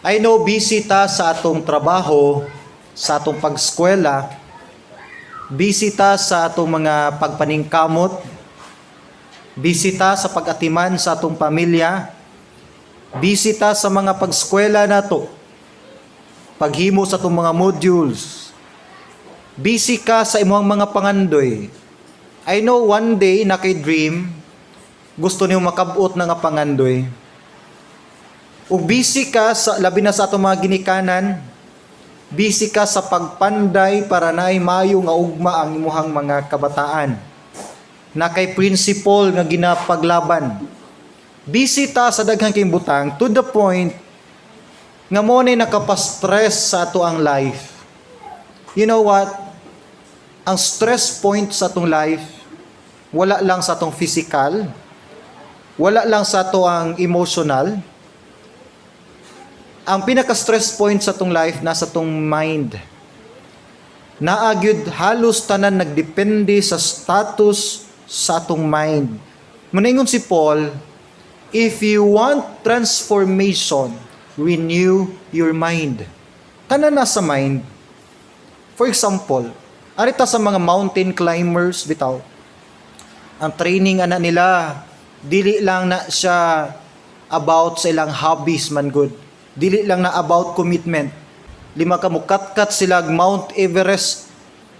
I know busy ta sa atong trabaho, sa atong pagskwela, busy ta sa atong mga pagpaningkamot, busy ta sa pag-atiman sa atong pamilya, busy ta sa mga pagskwela nato, paghimo sa atong mga modules, busy ka sa imong mga pangandoy. I know one day na kay dream, gusto niyo makabot na nga pangandoy. Ug busy ka sa labi na sa atong mga ginikanan, busy ka sa pagpanday para naay mayo nga ugma ang imuhang mga kabataan. Na kay principle nga ginapaglaban. Busy ta sa daghang kay butang to the point nga mo ni nakapastress sa ato ang life. You know what? Ang stress point sa atong life, wala lang sa atong physical, wala lang sa ato ang emotional. Ang pinaka-stress point sa atong life nasa atong mind. Naa gyud halos tanan nagdepende sa status sa atong mind. Muningon si Paul, "If you want transformation, renew your mind." Tanan na sa mind. For example, arita sa mga mountain climbers bitaw. Ang training ana nila, dili lang na siya about sa ilang hobbies man gud. Dili lang na about commitment. Lima ka mukatkat sila og Mount Everest.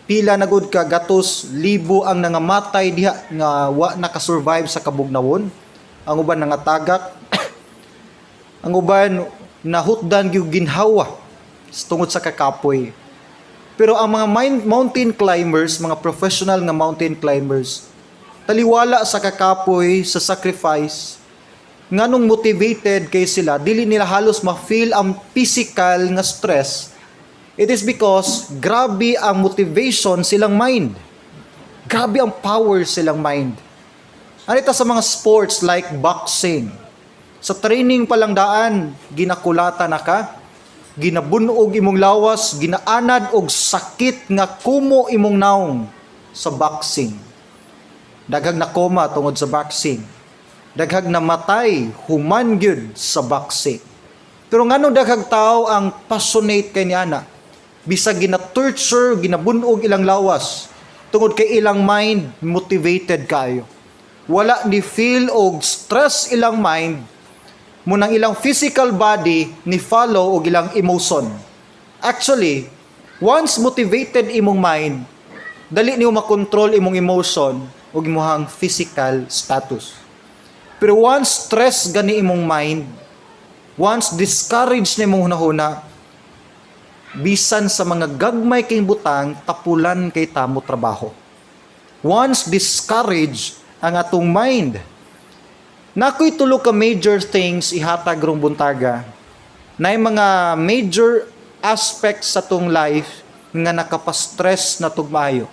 Pila na gud ka gatos libo ang nangamatay diha nga wa nakasurvive sa kabugnawon. Ang uban nangatagak. Ang uban nahutdan gyud ginhawa tungod sa kakapoy. Pero ang mga mountain climbers, mga professional nga mountain climbers, taliwala sa kakapoy, sa sacrifice, nganong motivated kay sila, dili nila halos ma-feel ang physical nga stress. It is because grabe ang motivation silang mind. Grabe ang power silang mind. Ano ito sa mga sports like boxing? Sa training pa lang daan, ginakulata na ka, ginabunog imong lawas, ginaanad og sakit nga kumo imong naong sa boxing. Daghag na koma tungod sa boxing. Daghag namatay human gyud sa boxing. Pero nganong daghag tao ang passionate kay niana? Bisag gina-torture, ginabunog ilang lawas tungod kay ilang mind motivated kayo. Wala ni feel og stress ilang mind, munang ilang physical body ni follow og ilang emotion. Actually, once motivated imong mind, dali niyo makontrol imong emotion ug imong physical status. Pero once stress gani imong mind, once discouraged na imong hunahuna, bisan sa mga gagmay kay butang, tapulan kay tamo trabaho. Once discouraged ang atong mind, nakoy tulo ka major things ihatag rong buntaga. Naay mga major aspects sa atong life nga nakapastress na tugmayo.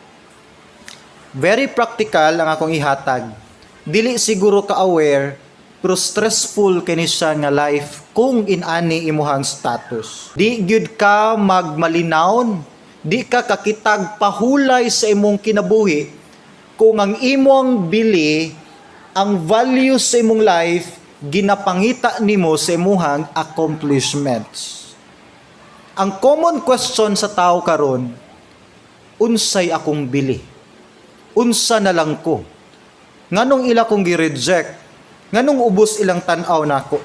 Very practical ang akong ihatag. Dili siguro ka aware, pero stressful kini siya nga life kung inani imuhang status. Di gyud ka magmalinawon, di ka kakitag pahulay sa imong kinabuhi kung ang imong bili, ang value sa imong life, ginapangita nimo sa imuhang accomplishments. Ang common question sa tao karon, "Unsay akong bili? Unsa na lang ko? Nganong ila kong gi-reject? Nganong ubos ilang tan-aw nako?"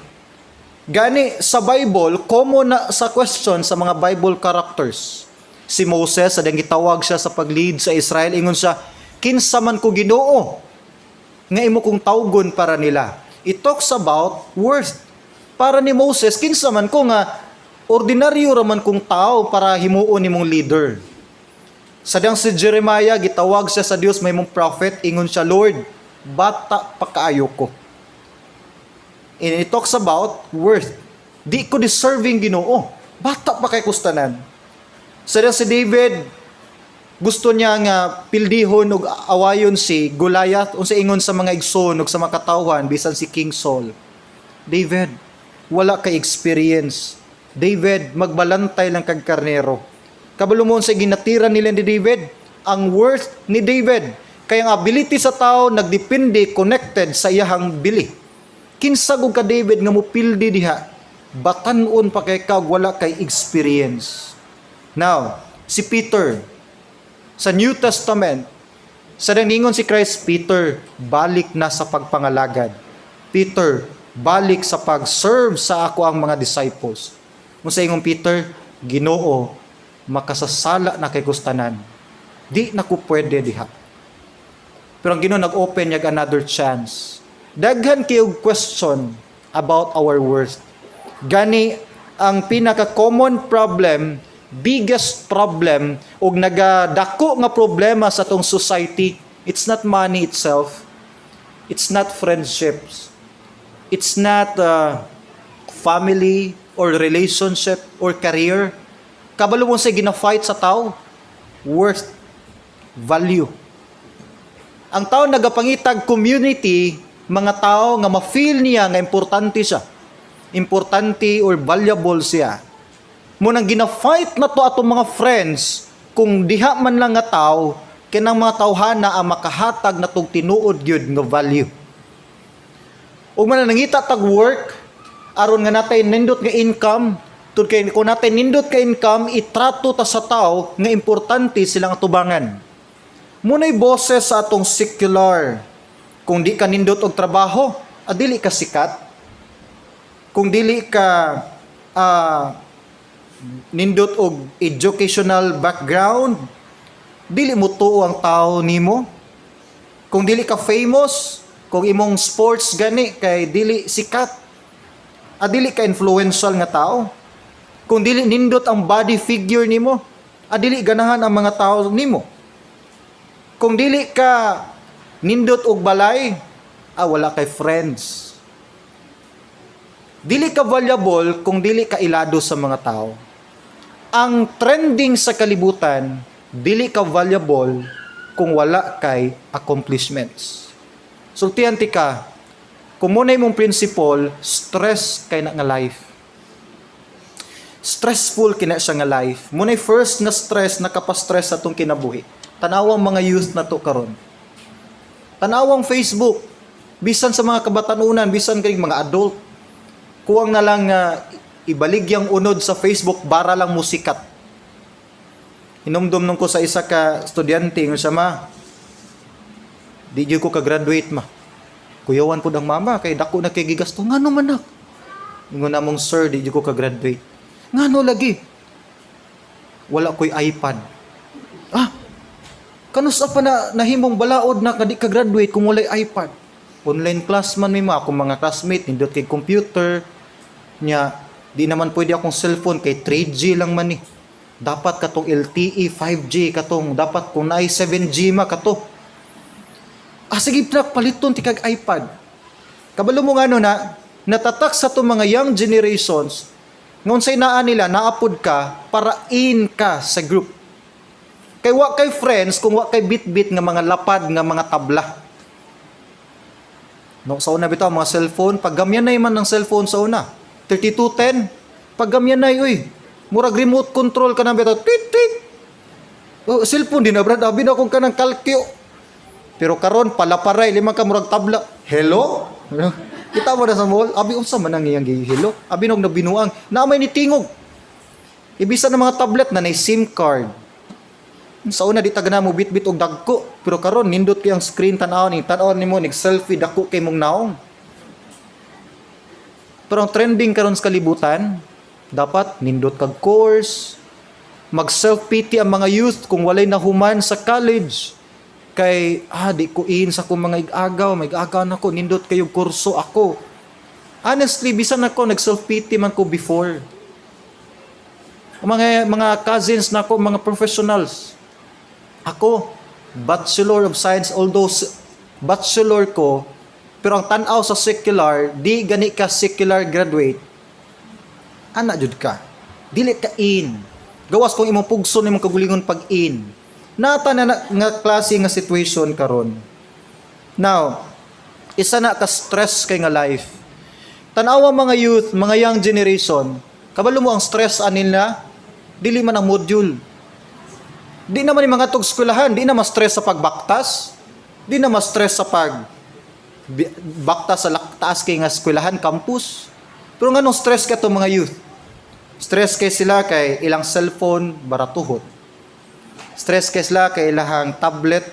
Gani sa Bible, common na sa question sa mga Bible characters. Si Moses, sa gitawag siya sa pag-lead sa Israel, ingon siya, "Kinsa man ko, Ginoo, nga imo kong tawgon para nila?" It talks about worth. Para ni Moses, kinsa man ko nga ordinaryo raman kong tao para himuon nimong leader? Sadang si Jeremiah, gitawag siya sa Dios mahimong prophet, ingon siya, "Lord, bata pa kaayo ko." And it talks about worth. Di ko deserving, Ginoo. Bata pa kay kustanan. Sadang si David, gusto niya nga pildihon og awayon si Goliath, unsa ingon sa mga igsoon ug sa mga katawhan, bisan si King Saul, "David, wala kay experience. David, magbalantay lang kag karnero." Kabalo mo sa ginatira nila ni David? Ang worth ni David. Kaya ang ability sa tao nagdepende, connected sa iyahang bili. Kinsa gud ka, David, nga mupildi diha? Batan-on pa kay ka, wala kay experience. Now, si Peter, sa New Testament, sa ningon si Christ, "Peter, balik na sa pagpangalagad. Peter, balik sa pag-serve sa ako ang mga disciples." Mo sa ingong Peter, "Ginoo, makasasala na kay kos tanan. Di na ko pwede diha." Pero ang Ginoo nag-open niya another chance. Daghan kayog question about our worth. Gani ang pinaka-common problem, biggest problem ug nagadako nga problema sa atong society, it's not money itself. It's not friendships. It's not family or relationship or career. Kabalo mo sa gina-fight sa tao? Worth, value. Ang tao nagapangitag community, mga tao nga ma-feel niya nga importante siya. Importante or valuable siya. Mo nang gina-fight na to atong mga friends kung diha man lang nga tao, kinang mga tawhana ang makahatag na tong tinuod gyud nga value. Ug man nangita tag work aron nga natay nindot nga income, tud kay kung natay nindot ka income, itrato ta sa tao nga importante silang atubangan. Muna'y boses sa atong secular. Kung di ka nindot og trabaho, dili ka sikat. Kung dili ka nindot og educational background, dili mo tuo ang tao nimo. Kung dili ka famous, kung imong sports gani kay dili sikat, dili ka influential nga tao. Kung dili nindot ang body figure nimo, dili ganahan ang mga tao nimo. Kung dili ka nindot og balay, wala kay friends. Dili ka valuable kung dili ka ilado sa mga tao. Ang trending sa kalibutan, dili ka valuable kung wala kay accomplishments. Sultihan ti ka, kung muna imong principle, stress kay na nga life. Stressful kina siya nga life. Muna'y first nga stress, nakapa-stress sa atong kinabuhi. Tanawang mga youth na to karon. Tanawang Facebook, bisan sa mga kabatanunan, bisan kay mga adult. Kuwang na lang nga ibaligyang unod sa Facebook bara lang musikat. Hinumdum nung ko sa isa ka estudyante, ingon siya, "Ma, di gyud ko ka-graduate, ma. Kuyawan pud ang mama kay dako na kay gigasto." "Ngano man, nak?" Ingon namong, "Sir, di gyud ko ka-graduate." "Ngano lagi?" "Wala ko'y iPad." "Ah, kanus-a pa na nahimong balaod na ka di ka graduate kung walay iPad?" "Online class man mi, ma, akong mga classmate nindot kay computer nya, di naman pwede akong cellphone kay 3G lang man ni. Dapat katong LTE 5G, katong dapat kung naay 7G ma kato." "Ah, sige nak, paliton ti kag iPad." Kabalo mo ngano na natatak sa to mga young generations nga unsay naa nila, naapod ka para in ka sa group. Kay wa kay friends kung wa kay bit-bit nga mga lapad nga mga tabla. No, sa una bitaw mga cellphone, paggamyanay man ng cellphone sa una. 3210, paggamyanay uy. Murag remote control ka na bitaw, tweet tweet. Oh, cellphone din na brad, abi na kung kanang kalkyo. Pero karon palaparay lima ka murag tabla. Hello? Kita mo na sa mall, abi unsa man ang iyang hello? Abi nog nabinuang, na may nitingog. Ibisan ng mga tablet na nay SIM card. Sa una di ta gana mo bit-bit og dagko, pero karon nindot kay ang screen tan-aw ni tan-aw nimo nig selfie, dako kay mong naong. Pero ang trending karon sa kalibutan, dapat nindot kag course, mag self-pity ang mga youth kung walay nahuman sa college. Kay di ko in sa akong mga igagaw, may igagaw na ko, nindot kayo kurso ako. Honestly, bisan ako nag self-pity man ko before. Ang mga cousins na ako, mga professionals. Ako, Bachelor of Science, although bachelor ko, pero ang tan-aw sa secular, di gani ka secular graduate, ana jud ka. Dili ka in. Gawas kung imong pugson imong kagulingon pag in. Nata na, na nga klase nga situation karon. Now, isa na ka stress kay nga life. Tan-awa mga youth, mga young generation, kabalo mo ang stress anil na, dili man ang module. Di naman yung mga tug eskwelahan, di na ma-stress sa pagbaktas, di na ma-stress sa pag baktas sa taas kay nga eskwelahan, campus. Pero nganong stress ka to mga youth? Stress kay sila kay ilang cellphone baratuhon. Stress kay sila kay ilahang tablet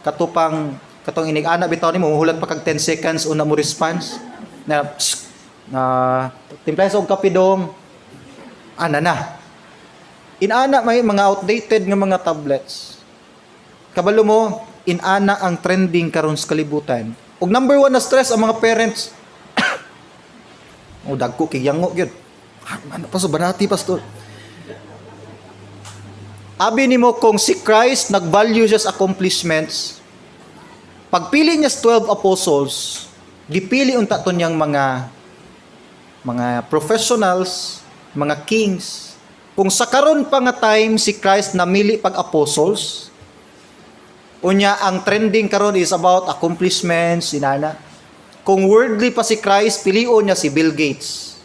katupang katong inig-ana bitaw nimo, muhulat pa kag 10 seconds una mo response na psst, na timpla sa og kape dong, ana na. Inana may mga outdated nga mga tablets. Kabalo mo, inana ang trending karon sa kalibutan. Ug number one na stress ang mga parents. Oh, dagko kay yango gyud. Ah, ano pa sa banati, pastor? Abi nimo kung si Christ nag-value siya sa accomplishments. Pagpili niya sa 12 apostles, gipili unta to niyang mga professionals, mga kings. Kung sa karon pa nga time si Christ namili pag apostles, unya ang trending karon is about accomplishments, inana. Kung worldly pa si Christ, pilion niya si Bill Gates.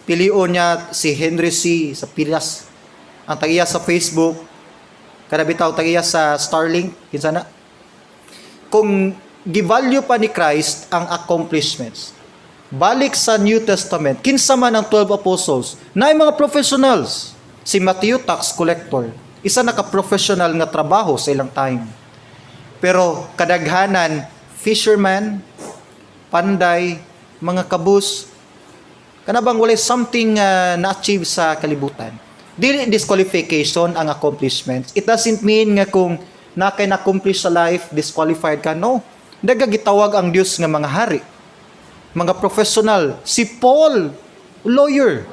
Pilion niya si Henry Sy sa Pinas. Ang tag-iya sa Facebook, kada bitaw tag-iya sa Starlink, kinsa na? Kung gi-value pa ni Christ ang accomplishments. Balik sa New Testament, kinsa man ang 12 apostles, na mga professionals. Si Matthew, tax collector. Isa na ka-professional nga trabaho sa ilang time. Pero kadaghanan, fisherman, panday, mga kabus, kana bang walay something na-achieve sa kalibutan. Dili disqualification ang accomplishments. It doesn't mean nga kung na kay na-accomplish sa life, disqualified ka. No. Daga gitawag ang Dios nga mga hari, mga professional. Si Paul, lawyer.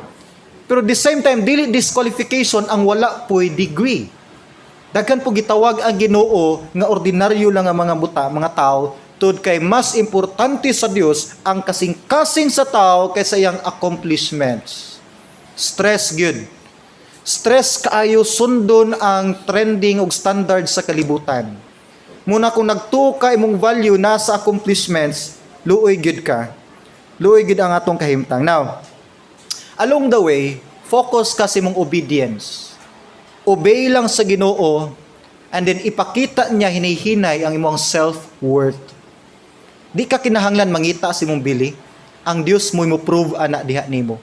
Pero the same time, dili disqualification ang wala po'y degree. Daghan po gitawag ang Ginoo nga ordinaryo lang ang mga buta, mga tao, tud kay mas importante sa Dios ang kasing-kasing sa tao kaysa iyang accomplishments. Stress gyud. Stress kaayo sundon ang trending ug standard sa kalibutan. Muna kung nagtuo ka imong value nasa accomplishments, luoy gyud ka. Luoy gyud ang atong kahimtang. Now, along the way, focus ka sa imong obedience. Obey lang sa Ginoo and then ipakita niya hinay-hinay ang imong self-worth. Di ka kinahanglan mangita sa imong bili. Ang Dios mo mo prove ana diha nimo.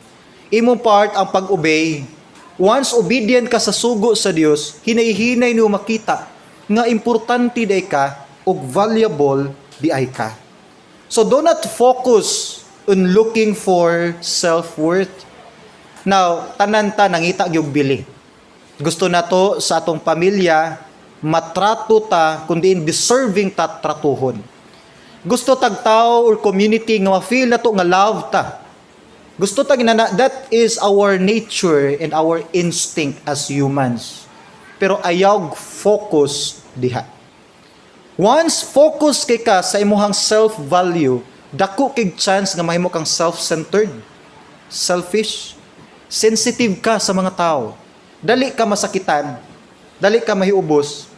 Imong part ang pag-obey. Once obedient ka sa sugo sa Dios, hinay-hinay nimo makita nga importante diay ka ug valuable diay ka. So do not focus on looking for self-worth. Now, tanan ta nangita gyud bili. Gusto na to sa atong pamilya matrato ta kundi deserving ta tratuhon. Gusto tag tao or community nga ma-feel na to nga love ta. Gusto tag inana, that is our nature and our instinct as humans. Pero ayaw focus diha. Once focus kay ka sa imuhang self-value, dako kay chance nga mahimo kang self-centered, selfish, sensitive ka sa mga tao. Dali ka masakitan, dali ka mahiubos,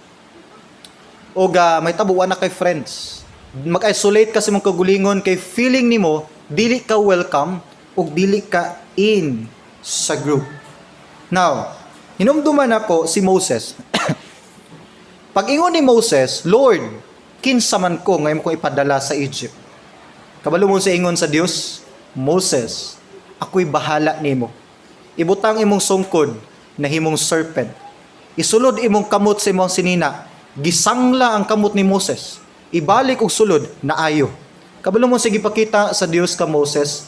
o ga may tabo na kay friends. Mag-isolate ka sa imong kagulingon kay feeling nimo dili ka welcome ug dili ka in sa group. Now, hinumduman ako si Moses. Pag ingon ni Moses, "Lord, kinsa man ko nga imo ko ipadala sa Egypt?" Kabalo mo sa ingon sa Dios, "Moses, ako'y bahala nimo. Ibutang imong sungkod na himong serpent. Isulod imong kamot sa imong sinina." Gisangla ang kamot ni Moses. Ibalik og sulod na ayo. Kabalo mo sige pakita sa Dios ka Moses,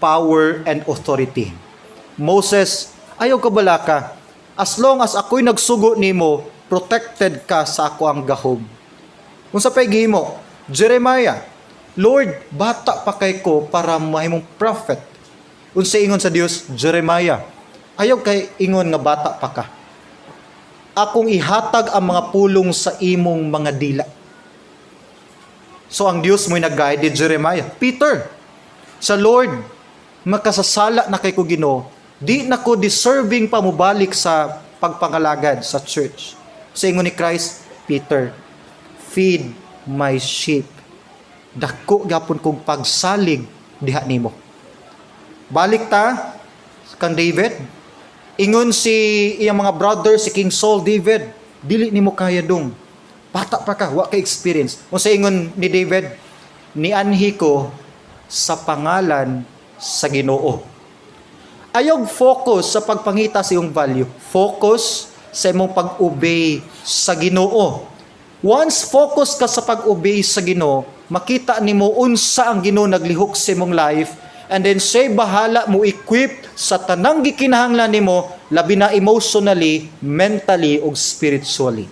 power and authority. "Moses, ayaw ka balaka. As long as ako'y nagsugo nimo, protected ka sa ako ang gahom." Kung sa pa'y gihimo, Jeremiah, "Lord, bata pa kay ko para mahimong prophet." Unsa ingon sa Dios, "Jeremiah, ayaw kay ingon nga bata pa ka. Akong ihatag ang mga pulong sa imong mga dila." So ang Dios mo'y nag-guide ni Jeremiah. Peter, sa Lord, makasasala na kay ko Ginoo, di na ko deserving pa mobalik sa pagpangalagad sa church. Sa ingon ni Christ, "Peter, feed my sheep. Dako gapon kong pagsalig diha nimo." Balik ta kang David. Ingon si iyang mga brother, si King Saul, "David, dili nimo kaya dong. Bata pa ka, wa ka experience." Kung sa ingon ni David, "Nianhi ko sa pangalan sa Ginoo." Ayaw focus sa pagpangita sa iyong value. Focus sa imong pag-obey sa Ginoo. Once focus ka sa pag-obey sa Ginoo, makita nimo unsa ang Ginoo naglihok sa imong life, and then say bahala mo equip sa tanang gikinahanglan nimo, labi na emotionally, mentally ug spiritually.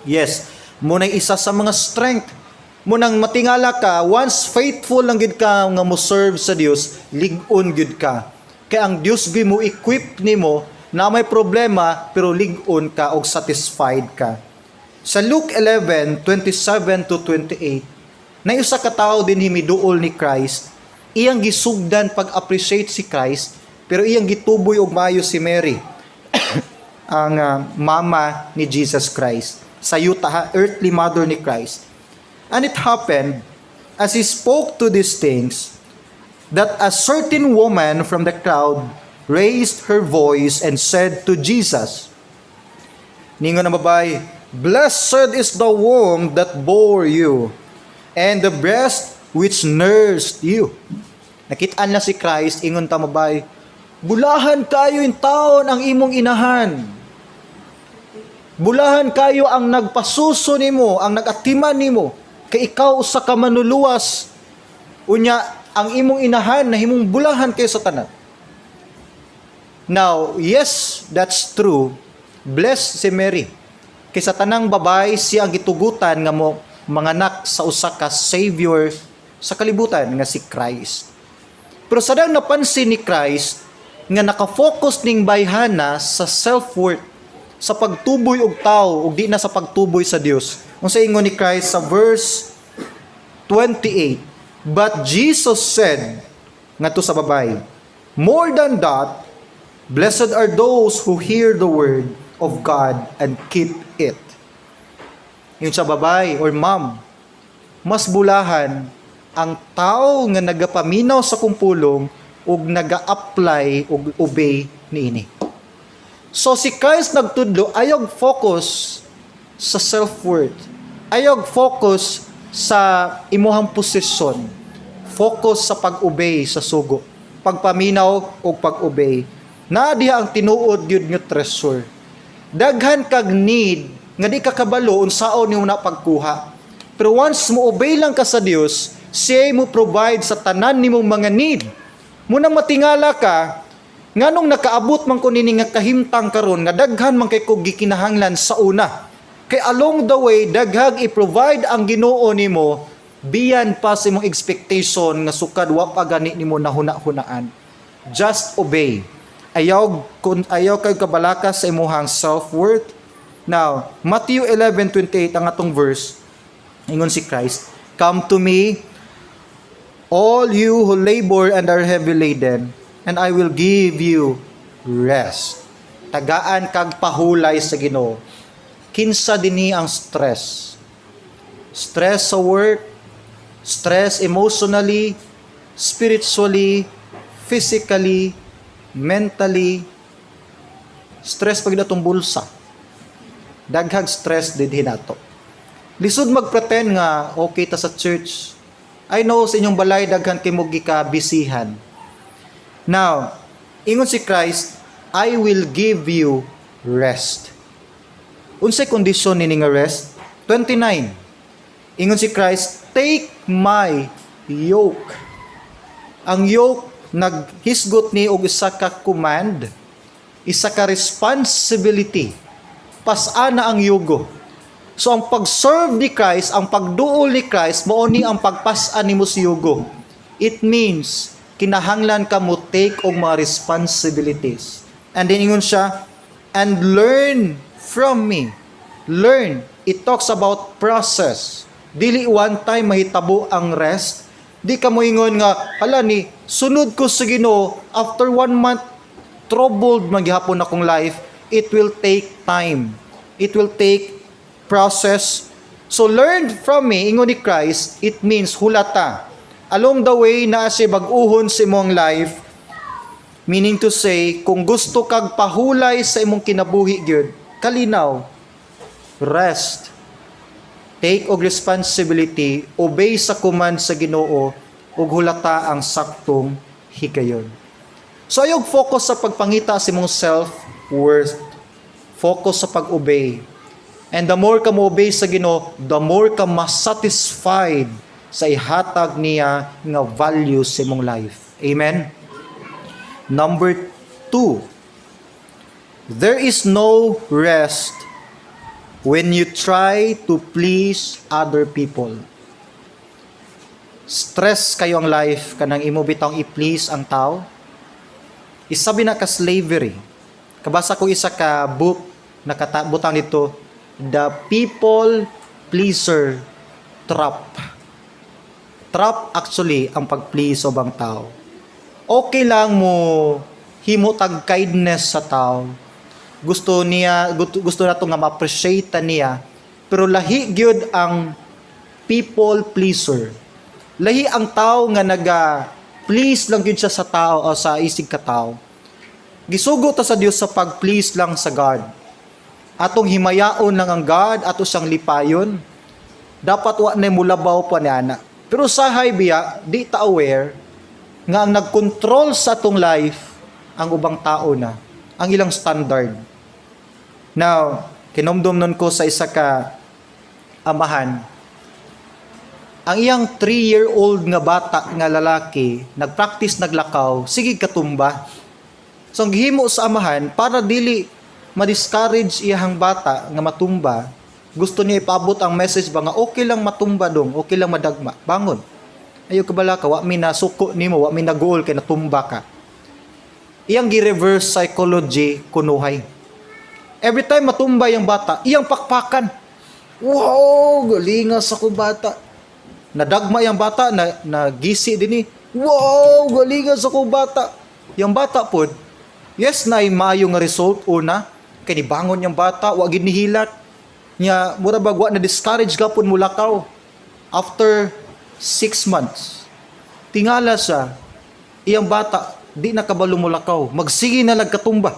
Yes, mao na isa sa mga strength mo nang matingala ka. Once faithful lang gid ka nga mo serve sa Dios, lig-on gyud ka. Kay ang Dios gyud mo equip nimo na may problema, pero lig-on ka og satisfied ka. Sa Luke 11:27 to 28, na usa ka tawo din himiduol ni Christ, iyang gisugdan pag-appreciate si Christ, pero iyang gituboy og maayo si Mary, ang mama ni Jesus Christ. Sa yuta ha, earthly mother ni Christ. And it happened, as he spoke to these things, that a certain woman from the crowd raised her voice and said to Jesus, ningon ang babae, "Blessed is the womb that bore you, and the breast which nursed you." Nakitaan na si Christ, ingon ta babae, "Bulahan kayo in taon ang imong inahan. Bulahan kayo ang nagpasuso nimo, ang nagatiman nimo, kay ikaw usa ka manluluwas. Unya, ang imong inahan nahimong bulahan kayo sa tanan." Now, yes, that's true. Blessed si Mary. Kay sa tanang babae, siya ang gitugutan nga mo manganak sa usa ka savior sa kalibutan nga si Christ. Pero sadang napansin ni Christ nga nakafocus ning bayhana sa self-worth, sa pagtuboy og tao ug di na sa pagtuboy sa Dios. Unsa ingon ni Christ sa verse 28? But Jesus said ngadto sa babae, "More than that, blessed are those who hear the word of God and keep it." Yung sa babae or ma'am, mas bulahan ang tao nga nagapaminaw sa kong pulong ug naga-apply ug obey niini. So si Christ nagtudlo, ayaw focus sa self-worth. Ayaw focus sa imuhang posisyon. Focus sa pag-obey sa sugo. Pagpaminaw ug pag-obey. Na diha ang tinuod gyud nga treasure. Daghan kag need nga di ka kabalo unsaon nimo na pagkuha. Pero once mo obey lang ka sa Dios, siya mo provide sa tanan nimong mga need. Muna matingala ka, nganong nakaabot man ko nini nga kahimtang karon nga daghan man kay kog gikinahanglan sa una? Kay along the way, daghag i-provide ang Ginoo nimo biyan pa sa imong expectation nga sukad wa pa gani nimo nahuna-hunaan. Just obey. Ayaw kun ayaw kay kabalaka sa imuhang self-worth. Now, Matthew 11:28 ang atong verse. Ingon si Christ, "Come to me, all you who labor and are heavy laden, and I will give you rest." Tagaan kag pahulay sa Ginoo. Kinsa dinhi ang stress? Stress sa work, stress emotionally, spiritually, physically, mentally, stress pag atong bulsa. Daghag stress dinhi nato. Lisod magpretend nga okay ta sa church. I know sa inyong balay daghan kay mo gikabisihan. Now, ingon si Christ, "I will give you rest." Unsay kondisyon nini nga rest? 29. Ingon si Christ, "Take my yoke." Ang yoke naghisgot ni og isa ka command, isa ka responsibility. Pas-ana ang yugo. So ang pag-serve ni Christ, ang pagduol ni Christ, mao ni ang pagpas-an nimo si yugo. It means kinahanglan ka mo take og mga responsibilities. And then ingon siya, "And learn from me." Learn. It talks about process. Dili one time mahitabo ang rest. Di ka mo ingon nga, "Hala ni, sunod ko sa Ginoo, after one month, troubled man gihapon akong life." It will take time. It will take process. So "Learn from me," ingon ni Christ, it means hulata. Along the way na siya bag-uhon sa imong life, meaning to say, kung gusto kag pahulay sa imong kinabuhi gyud, kalinaw, rest, take og responsibility, obey sa command sa Ginoo, ug hulata ang saktong higayon. So ayog focus sa pagpangita sa imong self-worth. Focus sa pag-obey. And the more ka mo-obey sa Ginoo, the more ka mas-satisfied sa ihatag niya nga value sa imong life. Amen? Number two, there is no rest when you try to please other people. Stress kayo ang life kanang imo bitawng i-please ang tao. Isabi na ka slavery. Kabasa ko isa ka book nakabutang dito, "The People Pleaser Trap." Trap actually ang pag-please sa ubang tao. Okay lang mo himo tag kindness sa tao. Gusto niya gusto, gusto nato nga ma-appreciate ta niya, pero lahi gyud ang people pleaser. Lahi ang tao nga naga please lang gyud siya sa tao o sa isig ka tao. Gisugo ta sa Dios sa pag-please lang sa God. Atong himayaon lang ang God, ato siyang lipayon. Dapat wa na mulabaw pa ni ana. Pero sahay biya, di ta aware nga ang nagkontrol sa atong life ang ubang tao na, ang ilang standard. Now, kinomdom nun ko sa isa ka amahan. Ang iyang 3-year-old nga bata nga lalaki, nagpractice naglakaw, sige katumba. So ang gihimo sa amahan para dili ma-discourage iyang bata nga matumba, gusto niya ipaabot ang message ba nga okay lang matumba dong, okay lang madagma. Bangon. Ayo kabala ka, wa mi nasuko nimo, wa mi naguol kay natumba ka. Iyang gi-reverse psychology kunuhay. Every time matumba yung bata, iyang pakpakan. "Wow, galinga sa akong bata." Nadagma yung bata, na nagisi din eh. "Wow, galinga sa akong bata." Yung bata pod, yes na maayo nga result una, kay nibangon yung bata, wa gid nihilat. Nya mura bag wa na discourage gapon mulakaw. After 6 months, tingala siya, iyang bata, di na kabalo mulakaw. Magsige na lang katumba.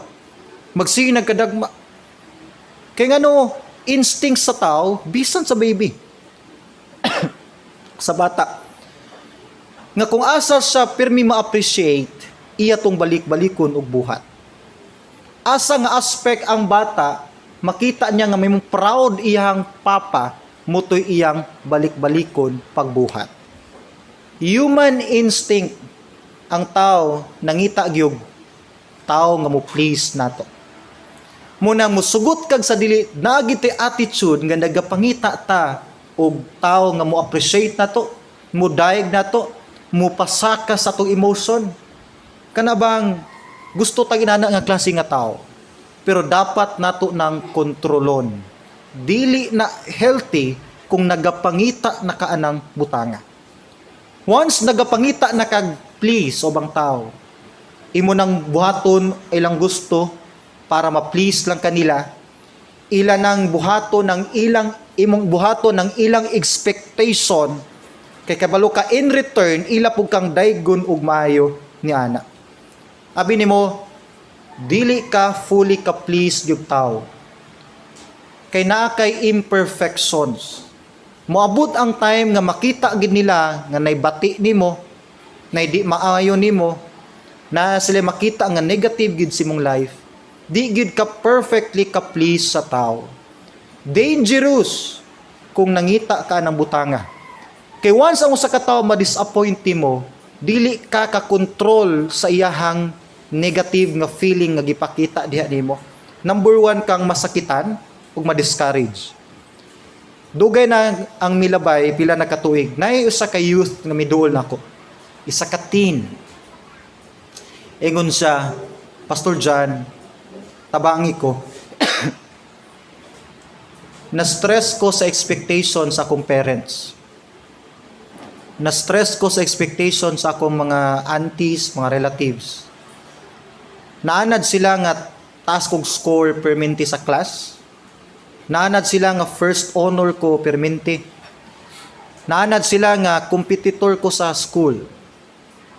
Magsige na kadagma. Kaya ngano, instinct sa tao, bisan sa baby, sa bata, nga kung asa siya pirmi ma-appreciate, iya tong balik-balikon og buhat. Asa nga aspect ang bata, makita niya nga may mong proud iyang papa, mutoy iyang balik-balikon pagbuhat. Human instinct, ang tao nangita gyud tao nga mo please nato. Muna musugot kag sa dili naa gyud attitude nga nagapangita ta og tao nga mo appreciate nato, mo dayeg nato, mo pasaka sa atong emotion. Kana bang gusto ta inana nga klase nga tao. Pero dapat nato nang kontrolon. Dili na healthy kung nagapangita na ka anang butanga. Once nagapangita na kag please ubang tao, imo nang buhaton ilang gusto para ma-please lang kanila, ila nang buhaton ng ilang imong buhaton ng ilang expectation kay kabalo ka in return ila pug kang daygon og maayo ni ana. Abi nimo, dili ka fully ka please gyud tao. Kay naa kay imperfections. Moabot ang time nga makita gid nila nga naibati nimo, na di maayo nimo, na sila makita nga negative gid sa imong life. Di gid ka perfectly ka please sa tao. Dangerous kung nangita ka ng butanga. Kay once ang usa ka tawo ma-disappoint mo, dili ka ka-control sa iyahang negative nga feeling nga gipakita diha nimo. Number one kang masakitan ug ma-discourage. Dugay na ang milabay, pila na katuig. Naay usa ka youth nga miduol nako. Isa ka teen. Ingon siya, "Pastor John, tabangi ko. Na-stress ko sa expectation sa akong parents. Na-stress ko sa expectation sa akong mga aunties, mga relatives. Naanad sila nga taas kog score perminti sa class. Naanad sila nga first honor ko perminti. Naanad sila nga competitor ko sa school.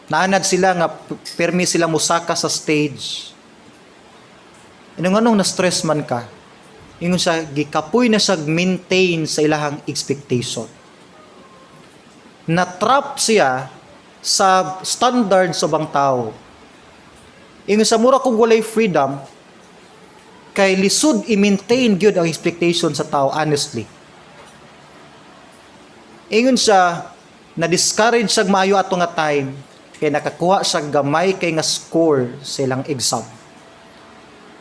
Naanad sila nga permi sila musaka sa stage. Inong anong na-stress man ka?" Ingon siya, gikapoy na siya maintain sa ilahang expectation. Na-trap siya sa standard sa ubang tao. Ingon sa mura kog walay freedom kay lisod i-maintain gyud ang expectation sa tao, honestly. Ingon siya, na-discourage siya maayo ato nga time kay nakakuha siya gamay kay nga score sa ilang exam.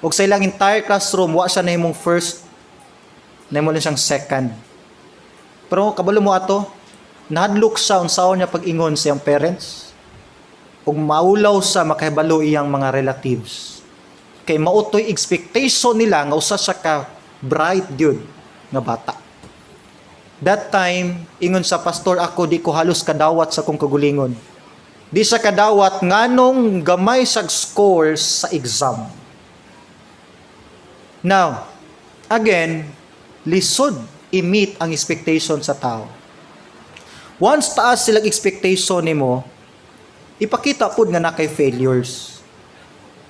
Ug sa ilang entire classroom, wa siya nahimong first, nahimo lang siyang second. Pero kabalo mo ato, nahadlok siya unsaon niya pag-ingon sa iyang parents ug maulaw sa makahibalo iyang mga relatives. Kay mao to'y expectation nila nga usa siya ka bright gyud nga bata. That time, ingon sa pastor ako, di ko halos kadawat sa kong kagulingon. Di siya kadawat nganong gamay sa score sa exam. Now, again, lisod i-meet ang expectation sa tao. Once taas silang expectation nimo, ipakita pud nga na kay failures.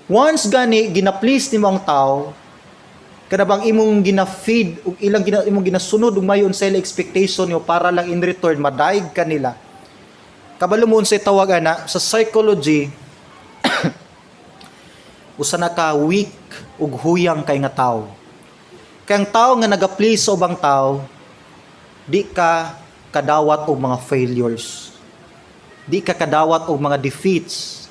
Once gani gina-please nimo ang tao, kana bang imong gina-feed ug ilang imong ginasunod ug mayon sa ila expectation nimo para lang in return madayeg ka nila. Kabalo mo unsay tawag ana sa psychology, usa na ka weak ug huyang kay nga tao. Kay ang tao nga naga-please sa ubang tao, di ka kadawat og mga failures. Di ka kadawat og mga defeats.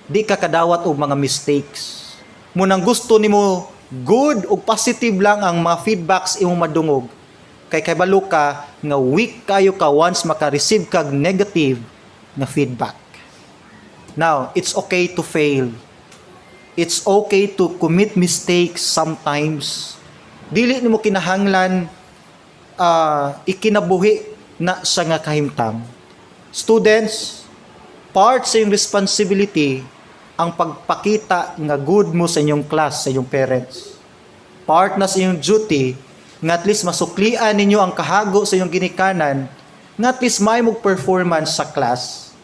Di ka kadawat og mga mistakes. Munang gusto nimo good ug positive lang ang mga feedbacks imong madungog. Kay kabalo ka nga weak kayo ka once maka-receive kag negative nga feedback. Now, it's okay to fail. It's okay to commit mistakes sometimes. Dili nimo kinahanglan ikinabuhi na sa nga kahimtang. Students, part sa iyong responsibility ang pagpakita nga good mo sa inyong class, sa inyong parents. Part na sa inyong duty nga at least masuklian ninyo ang kahago sa inyong ginikanan nga at least may mong performance sa class.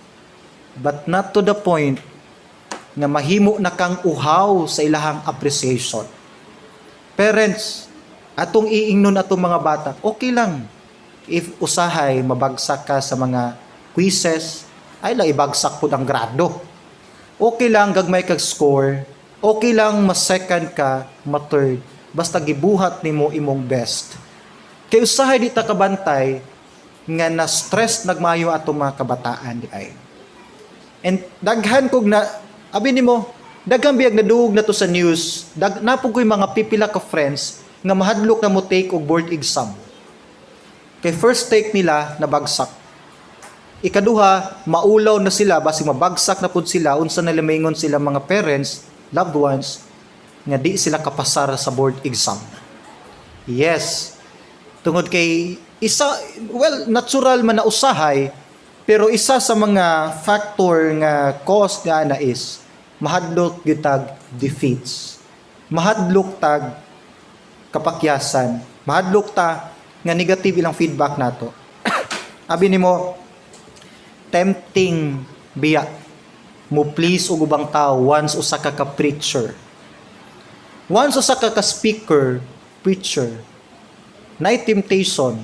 But not to the point nga mahimo na kang uhaw sa ilahang appreciation. Parents, atong iingnon atong mga bata, okay lang if usahay mabagsak ka sa mga quizzes, ay lang ibagsak pud ang grado. Okay lang gagmay kag score, okay lang mas second ka, ma third, basta gibuhat nimo imong best. Kay usahay di ta kabantay nga na-stress nagmayo atong mga kabataan di ay. And daghan kog na abi nimo, daghan biyag nadungog na to sa news. Naa pud ko'y mga pipila ka friends nga mahadlok na mo take og board exam. Kay first take nila, nabagsak. Ikaduha, maulaw na sila basig mabagsak na pud sila, unsa na maingon sila mga parents, loved ones nga di sila kapasar sa board exam. Yes. Tungod kay isa, well, natural man na usahay, pero isa sa mga factor nga cause nga na is mahadlok gyud tag defeats. Mahadlok tag kapakyasan. Mahadlok ta nga negative ilang feedback nato. Abi nimo, tempting biya mo please og ubang tao once usa ka ka preacher. Once usa ka ka speaker, preacher, na temptation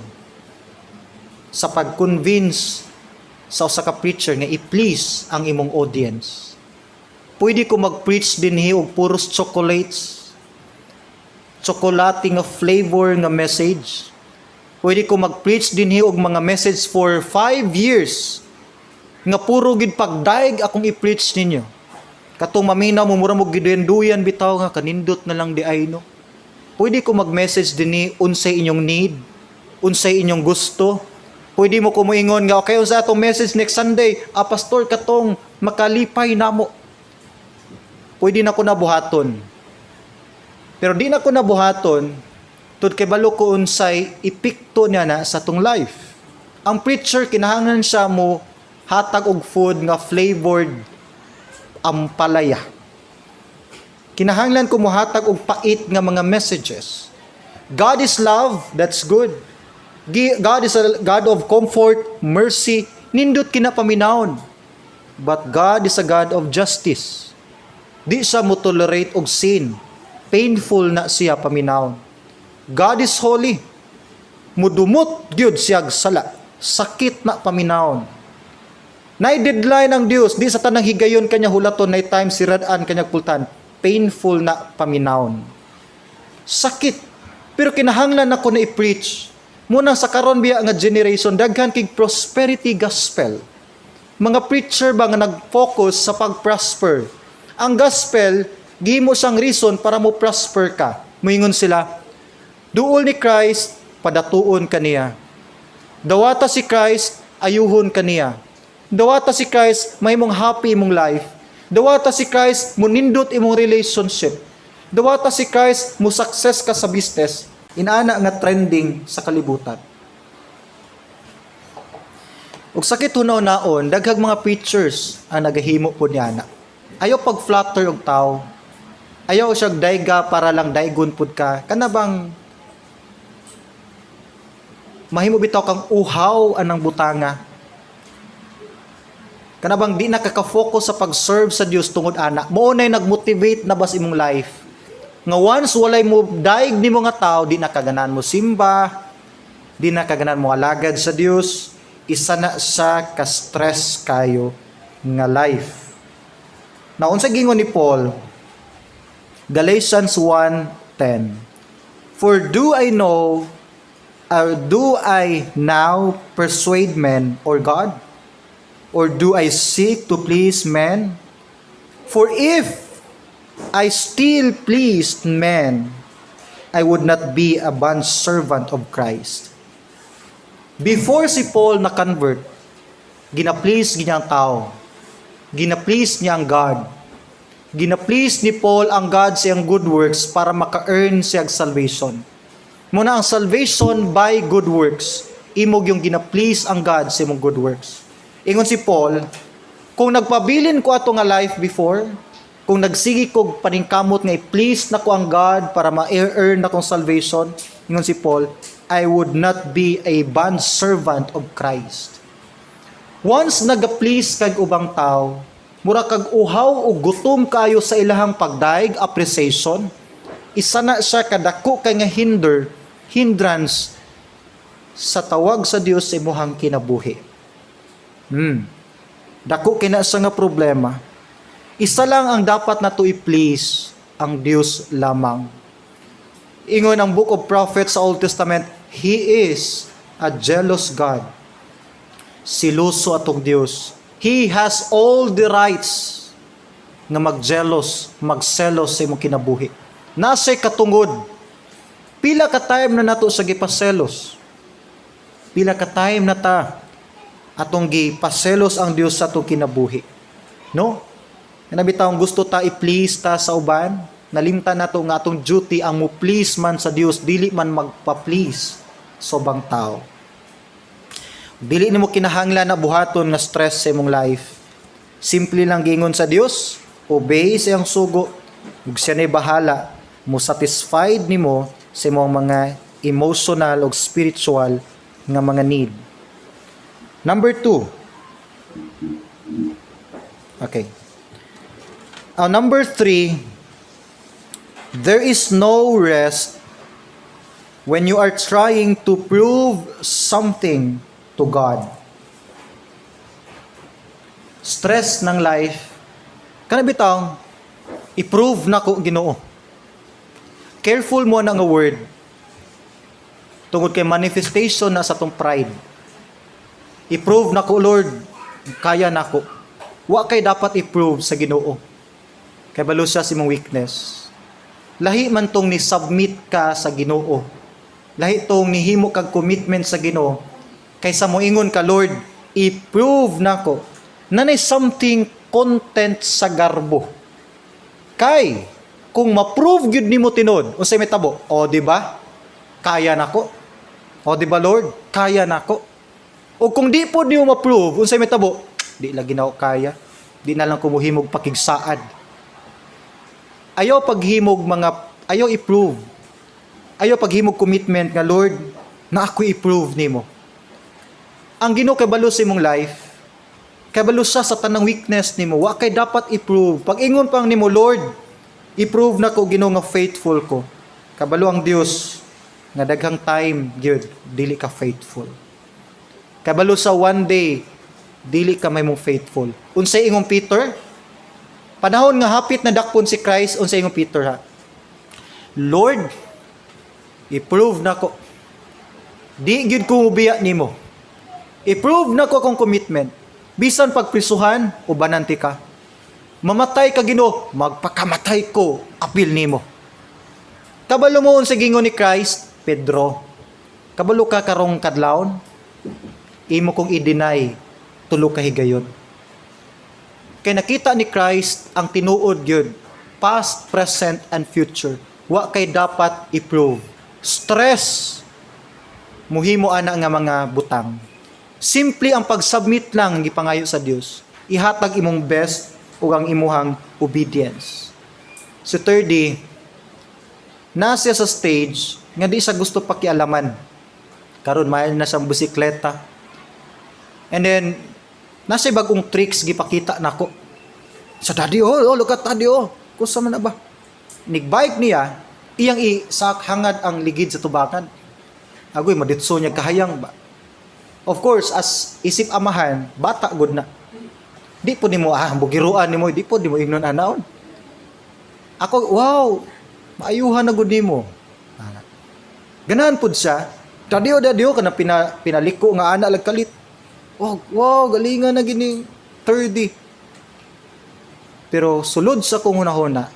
sa pag-convince sa usa ka preacher nga i-please ang imong audience. Pwede ko mag-preach dinhi og puros chocolates, tsokolate nga flavor nga message. Pwede ko mag-preach dinhi og mga message for 5 years nga puro gid pagdaig akong i-preach ninyo. Katong maminaw mo, mura mo giduyan bitaw nga kanindot na lang di ay, no. Pwede ko mag-message dinhi unsay inyong need, unsay inyong gusto. Pwede mo kumuingon nga, "Okay, unsa atong message next Sunday?" "Ah, pastor, katong makalipay namo." Pwede na ko nabuhaton. Pero di na ko nabuhaton tud kay balo ko unsay epekto niya na sa atong life. Ang preacher, kinahanglan siya mo hatag og food nga flavored ampalaya. Kinahanglan ko mohatag og pait nga mga messages. God is love, that's good. God is a God of comfort, mercy, nindot kina paminawon. But God is a God of justice. Di siya mo tolerate og sin. Painful na siya paminawon. God is holy. Mudumot gyud siyag sala. Sakit na paminawon. Nay deadline ang Dios, di sa tanang higayon kanya hulaton, nay time sirad-an kanya pultan. Painful na paminawon. Sakit. Pero kinahanglan ako na i-preach. Muna sa karon biya nga generation, daghan kig prosperity gospel. Mga preacher ba nga nag-focus sa pag-prosper. Ang gospel, gihimo siyang reason para mo prosper ka. Moingon sila, duol ni Christ, padatuon ka niya. Dawata si Christ, ayuhon ka niya. Dawata si Christ, mahimong happy imong life. Dawata si Christ, munindot imong relationship. Dawata si Christ, mo success ka sa business. Inana nga trending sa kalibutan. Ug sakit hunaw-naon, daghang mga preachers ang nagahimo po niana. Ayaw pag-flatter og tao. Ayaw siya dayga para lang daygon pud ka. Kana bang mahimo bitaw kang uhaw anang butanga? Kana bang di na ka ka-focus sa pag-serve sa Dios tungod ana? Mao nay nag-motivate na bas imong life. Nga once walay mo daig nimo nga tao, di na kaganahan mo simba, di na kaganahan mo alagad sa Dios, isa na sa ka-stress kayo nga life. Na unsa gingon ni Paul? Galatians 1:10. "For do I know or do I now persuade men or God? Or do I seek to please men? For if I still pleased men, I would not be a bond servant of Christ." Before si Paul na-convert, gina-please niya ang tao. Gina-please niya ang God. Gina-please ni Paul ang God sa iyang good works para maka-earn siya og salvation. Muna ang salvation by good works. Imog yung gina-please ang God sa imong good works. Ingon si Paul, kung nagpabilin ko ato nga life before, kung nagsige kog paningkamot nga i-please na ko ang God para ma-earn na kong salvation, ingon si Paul, I would not be a bond servant of Christ. Once naga-please kag ubang tao, mura kag uhaw o gutom kayo sa ilahang pagdaig, appreciation, isa na siya kadako kay nga hindrance sa tawag sa Dios sa imuhang kinabuhi. Dako kina siya nga problema. Isa lang ang dapat nato i-please, ang Dios lamang. Ingon ang Book of Prophets sa Old Testament, He is a jealous God. Seloso atong Dios. He has all the rights nga magjealous, magselos sa imong kinabuhi. Nasa katungod. Pila ka time na nato sa gipaselos? Pila ka time na ta atong gipaselos ang Dios sa atong kinabuhi? No? Kana bitawng gusto ta i-please ta sa uban, nalimtan nato nga atong duty ang mo please man sa Dios, dili man magpa-please sa ubang tao. Dili nimo kinahanglan na buhaton nga stress sa imong life. Simple lang gingon sa Dios, obey sa iyang sugo, ug siya na'y bahala mo satisfied nimo sa imong mga emotional ug spiritual nga mga need. Number two. Okay. Number three, there is no rest when you are trying to prove something to God. Stress ng life, kana bitawng, i-prove na ko Ginoo. Careful mo na nga word. Tungod kay manifestation na sa tong pride. I-prove na ko, Lord, kaya na ko. Wa kay dapat i-prove sa Ginoo. Kay balo siya sa imong weakness. Lahi man tong ni submit ka sa Ginoo. Lahi tong nihimo kag commitment sa Ginoo kaysa moingon ka, "Lord, i-prove nako." Nanay something content sa garbo. Kay kung ma-prove gyud nimo tinuod, unsay mitabo? O di ba? Kaya nako. O di ba, Lord? Kaya nako. O kung di po nimo ma-prove, unsay mitabo? Di lagi na ako kaya. Di na lang ko mohimog pakigsaad. Ayaw paghimog mga ayaw i-prove. Ayaw paghimog commitment nga, "Lord, na ako i-prove nimo." Ang Ginoo kay balo sa imong life. Kay balo siya sa tanang weakness nimo. Wa kay dapat i-prove. Pag ingon pang nimo, "Lord, i-prove na ko Ginoo nga faithful ko." Kabalo ang Dios nga daghang time gyud dili ka faithful. Kabalo sa one day Dili ka mahimong faithful. Unsay ingong Peter? Panahon nga hapit na dakpon si Christ, unsay ingong Peter, ha? "Lord, i-prove nako. Di gyud ko mubiya nimo. I-prove nako akong commitment. Bisan pagprisuhan, ubanan tika. Mamatay ka, Ginoo, magpakamatay ko, apil nimo." Kabalo mo unsa gingon ni Christ? "Pedro, kabalo ka karong kadlawon, imo kong i-deny tulo ka higayon." Kay nakita ni Christ ang tinuod gyud, past, present, and future. Wa kay dapat i-prove. Stress muhimo ana nga mga butang. Simple ang pag-submit lang ang gipangayo sa Dios. Ihatag imong best ug ang imuhang obedience. So thirdly, na siya sa stage nga di siya gusto pakialaman. Karon mahal na siyang bisikleta. And then nasa bagong tricks gipakita nako. Sa daddy, oh, look at daddy, oh. Kusa man na ba? Nig-bike niya, iyang isak hangad ang ligid sa tubakan. Agoy, maditso niya kahayang ba? Of course, as isip amahan, bata gud na. Di po nimo bugiruan nimo, di po nimo ingnon anaon. Ako, wow, maayuhan na gud nimo. Ah. Ganahan pud siya. "Daddy oh, daddy oh," kana pinaliko nga ana lag kalit. Wow, galingan na gini 30. Pero sulod sa kong hunahuna,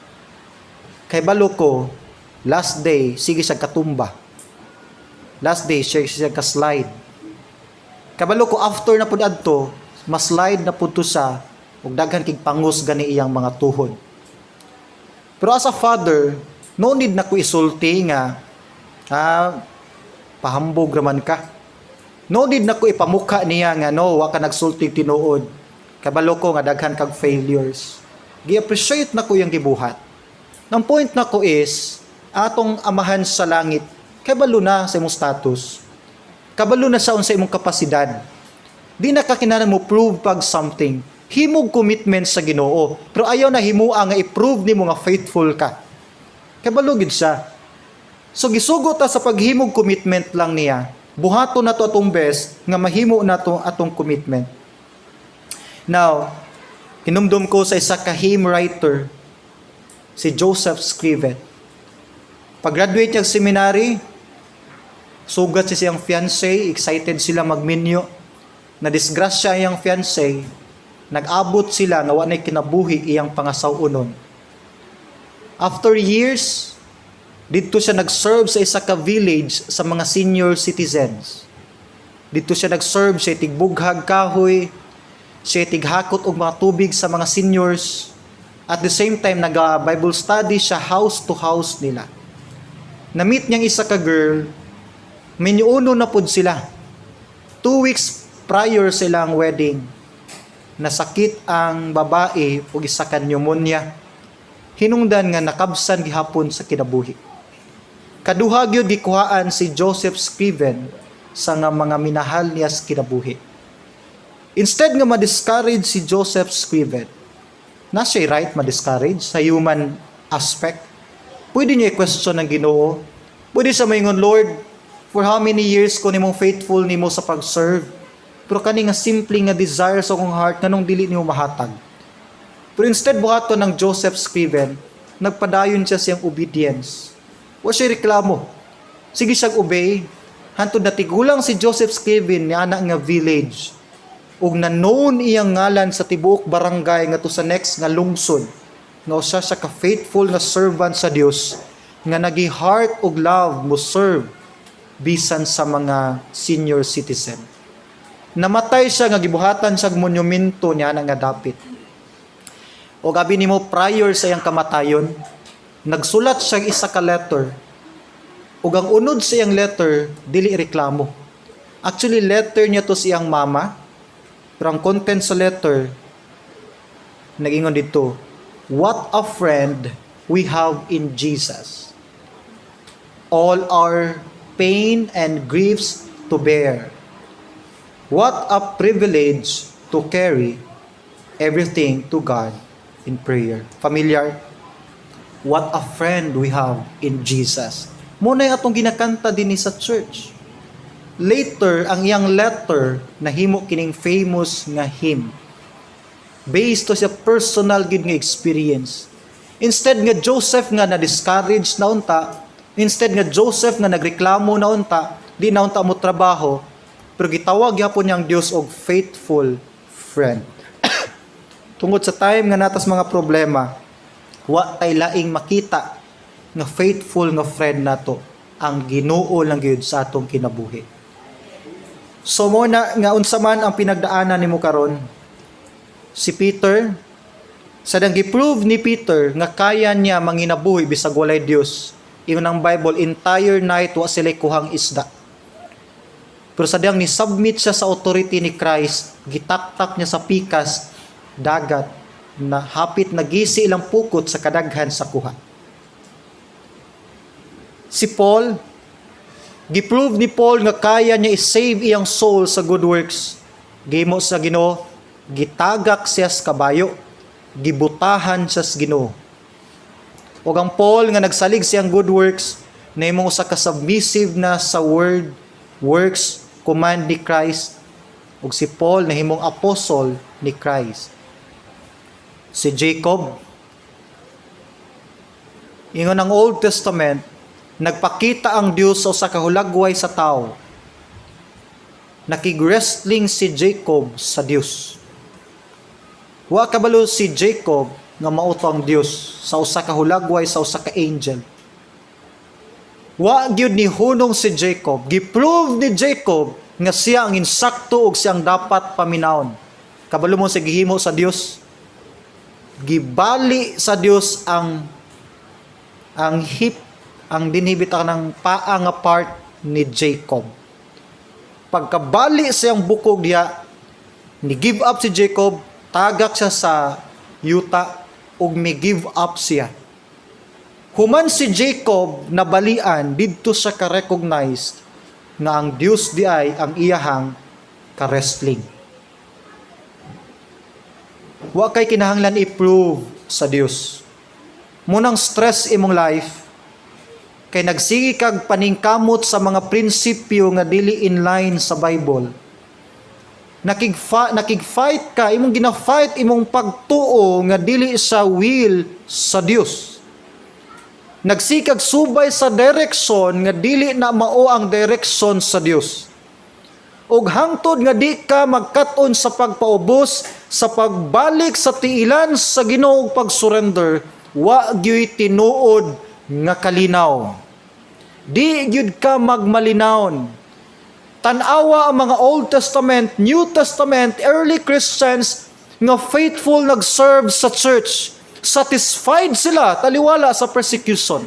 kay balo ko, last day, sige siya katumba. Last day, siya ka-slide. Kabalo ko after na pud adto, ma-slide na pud to sa ug daghan kig pangos gani iyang mga tuhod. Pero as a father, no need na ko isulti nga pahambog raman ka. No need na ko ipamukha niya nga no, wa ka nagsulti tinuod. Kabalo ko nga daghan kag failures. Gi-appreciate na ko iyang gibuhat. Ang point na ko is, atong amahan sa langit, kabalo na sa imong status. Kabalo na sa unsa imong kapasidad. Di na ka kinahanglan mo prove pag something. Himog commitment sa Ginoo. Pero ayaw na himua nga i-prove nimo nga faithful ka. Kabalo gid siya. So gisugo ta sa paghimog commitment lang niya. Buhaton na to atong best nga mahimo na to atong commitment. Now, hinumdum ko sa isa ka hymn writer, si Joseph Scriven. Pag-graduate niya sa seminary, sugat siya siyang fiancé, excited sila magminyo. Na-disgrasya iyang fiancé, nag-abot sila nga wa na'y kinabuhi iyang pangasaw-onon. After years, didto siya nag-serve sa isa ka village sa mga senior citizens. Didto siya nag-serve, siya tigbughag kahoy, siya tighakot og mga tubig sa mga seniors. At the same time, naga-Bible study siya house to house nila. Na-meet niyang isa ka girl, minyuno na pud sila. 2 weeks prior silang wedding, nasakit ang babae ug isa ka pneumonia. Hinungdan nga nakabsan gihapon sa kinabuhi. Kaduha gyud gikuhaan si Joseph Scriven sa nga mga minahal niya sa kinabuhi. Instead nga ma-discourage si Joseph Scriven, na siya right ma-discourage sa human aspect. Pwede niya i-question ng Ginoo. Pwede siya maingon, "Lord, for how many years ko nimong faithful nimo sa pag-serve? Pero kani nga simple nga desire sa akong heart, nganong dili nimo mahatag?" Pero instead buhaton ng Joseph Scriven, nagpadayon siya siyang obedience. Wa siya reklamo. Sige siyang obey. Hantod na tigulang si Joseph Scriven ni ana nga village ug na known iyang ngalan sa tibuok barangay ngadto sa next nga lungsod nga usa siya ka faithful nga servant sa Dios nga nagi heart ug love mo serve bisan sa mga senior citizen. Namatay siya nga gibuhatan siya og monumento niya nga dapit. O gabi nimo, prior sa iyang kamatayon, nagsulat siya isa ka letter. Ug ang unod sa iyang letter dili reklamo. Actually, letter niya to sa iyang mama. Pero ang content sa letter nagingon dito, "What a friend we have in Jesus. All our pain and griefs to bear. What a privilege to carry everything to God in prayer." Familiar? What a friend we have in Jesus. Mao na atong ginakanta din sa church. Later, ang iyang letter nahimo kining famous nga hymn. Based to sa personal gid nga experience. Instead nga Joseph nga na-discourage na unta, instead nga Joseph nga nagreklamo na unta, di na unta mo trabaho, pero gitawag gyapon niyang Dios og faithful friend. Tungod sa time nga natas mga problema, wa tay laing makita nga faithful nga friend nato, ang Ginoo lang gyud sa atong kinabuhi. So mo na nga unsa man ang pinagdaanan nimo karon, si Peter, sa dang gi-prove ni Peter nga kaya niya manginabuhi bisag walay Dios. Ingon ang Bible, entire night wa sila kuhang isda. Pero sa diyang ni-submit siya sa authority ni Christ, gitaktak niya sa pikas dagat na hapit nagisi ilang pukot sa kadaghan sa kuha. Si Paul, gi-prove ni Paul nga kaya niya i-save iyang soul sa good works. Gimo sa Ginoo, gitagak siya sa kabayo, gibutahan siya sa Ginoo. Ug ang Paul nga nagsalig siyang good works, nahimong usa ka submissive na sa word, works, command ni Christ. Ug si Paul nahimong apostle ni Christ. Si Jacob, ingon ang Old Testament, nagpakita ang Dios sa usa ka hulagway sa tao. Nakig-wrestling si Jacob sa Dios. Wa kabalo si Jacob nga mao to ang Dios sa usa ka hulagway sa usa ka angel. Wa gyud ni hunong si Jacob. Gi-prove ni Jacob nga siya ang insakto ug siya ang dapat paminawon. Kabalo mo sa gihimo sa Dios? Gibali sa Dios ang hip, ang dinhi bitaw ng paa nga part ni Jacob. Pagkabali siyang bukog diha, ni give up si Jacob, tagak siya sa yuta ug mi give up siya. Human si Jacob nabalian, didto siya ka-recognized nga ang Dios di ay ang iyahang ka-wrestling. Wa kay kinahanglan i-prove sa Dios. Munang stress imong life kay nagsige kag paningkamot sa mga prinsipyo nga dili in line sa Bible. Nakig-fight ka, imong gina-fight imong pagtuo nga dili sa will sa Dios. Nagsikag subay sa direction nga dili na mao ang direction sa Dios. Ug hangtod nga di ka magkat-on sa pagpaubos, sa pagbalik sa tiilan sa Ginoo ug pag-surrender, wa gyuy tinuod nga kalinaw. Di gyud ka magmalinawon. Tan-awa ang mga Old Testament, New Testament, early Christians nga faithful nag-serve sa church. Satisfied sila taliwala sa persecution.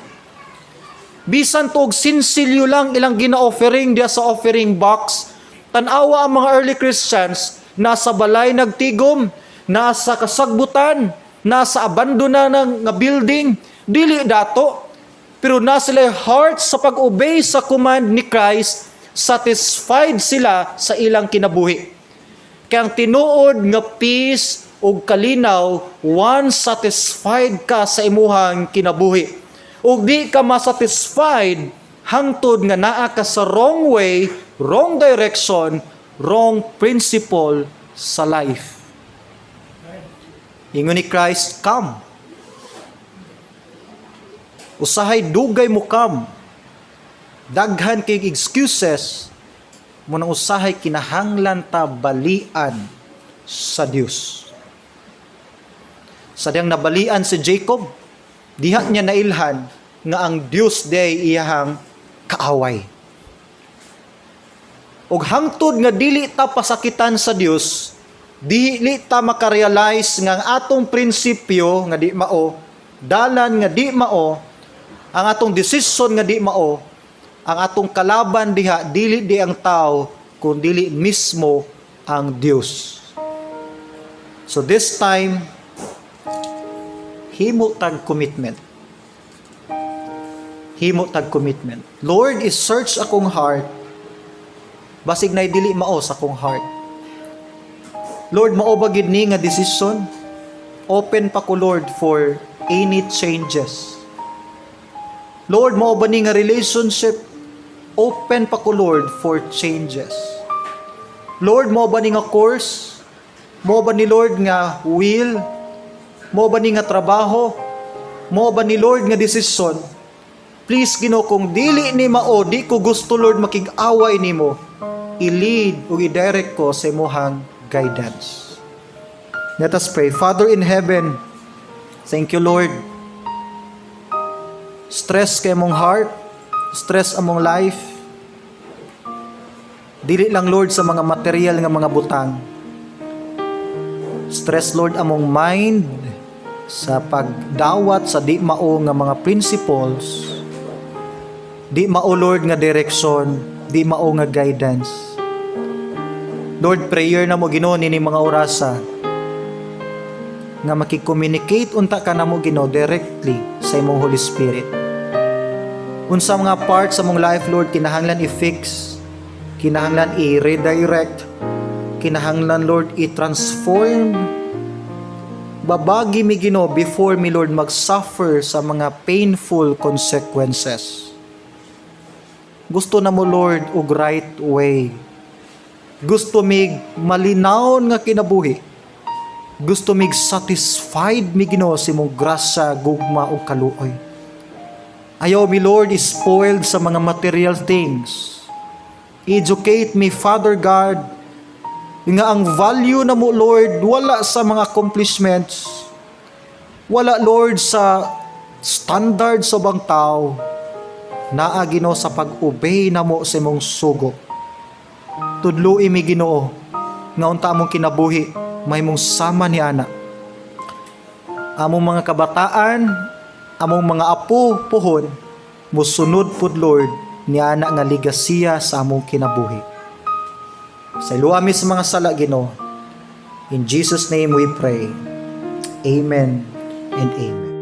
Bisan tuog sinsilyo lang ilang gina-offering diya sa offering box. Tan-awa ang mga early Christians, nasa balay nagtigom, nasa kasagbutan, nasa abandona ng nga building, dili dato. Pero na sila heart sa pag-obey sa command ni Christ, satisfied sila sa ilang kinabuhi. Kaya ang tinuod nga peace ug kalinaw, once satisfied ka sa imuhang kinabuhi. Ug di ka masatisfied hangtod nga naa ka sa wrong way, wrong direction, wrong principle sa life. Ingon ni Christ, "Come." Usahay dugay mo come. Daghan kay excuses mo nang usahay kinahanglan ta balian sa Dios. Sa diyang nabalian si Jacob, diha niya nailhan nga ang Dios day iyahang kaaway. Ug hangtod nga dili ta pasakitan sa Dios, dili ta makarealize nga ang atong prinsipyo nga di mao, dalan nga di mao, ang atong desisyon nga di mao, ang atong kalaban diha dili di ang tao kun dili mismo ang Dios. So this time, himo tag commitment. Himo tag commitment. Lord, i-search akong heart. Basig na dili mao sa akong heart. Lord, mao ba gid ni nga decision? Open pa ko, Lord, for any changes. Lord, mao ba ni nga relationship? Open pa ko, Lord, for changes. Lord, mao ba ni nga course? Mao ba ni, Lord, nga will? Mao ba ni nga trabaho? Mao ba ni, Lord, nga desisyon? Please, Ginoo, kung dili ni mao, di ko gusto, Lord, makig-away nimo. I-lead o i-direct ko sa imuhang guidance. Let us pray. Father in heaven, thank you, Lord. Stress kay among heart, stress among life. Dili lang, Lord, sa mga material nga mga butang. Stress, Lord, among mind sa pagdawat sa di mao nga mga principles. Di mao, Lord, nga direction, di mao nga guidance. Lord, prayer namo, Ginoo, nini mga orasa nga makicommunicate unta ka namo, Ginoo, directly sa imong Holy Spirit. Unsa mga parts sa among life, Lord, kinahanglan i-fix, kinahanglan i-redirect, kinahanglan, Lord, i-transform. Babagi mi, Ginoo, before mi, Lord, mag-suffer sa mga painful consequences. Gusto namo, Lord, og right way. Gusto mig malinawon nga kinabuhi. Gusto mig satisfied mi, Ginoo, sa imong grasya, gugma ug kaluoy. Ayaw mi, Lord, spoiled sa mga material things. Educate me, Father God, nga ang value namo, Lord, wala sa mga accomplishments. Wala, Lord, sa standard sa ubang tao. Naa, Ginoo, sa pag-obey namo sa imong sugo. Tudloi mi, Ginoo, nga unta among kinabuhi mahimong sama ni ana. Among mga kabataan, among mga apo puhon, musunod pud, Lord, ni ana nga ligasiya sa among kinabuhi. Pasayloa mi sa mga sala, Ginoo. In Jesus' name we pray. Amen and amen.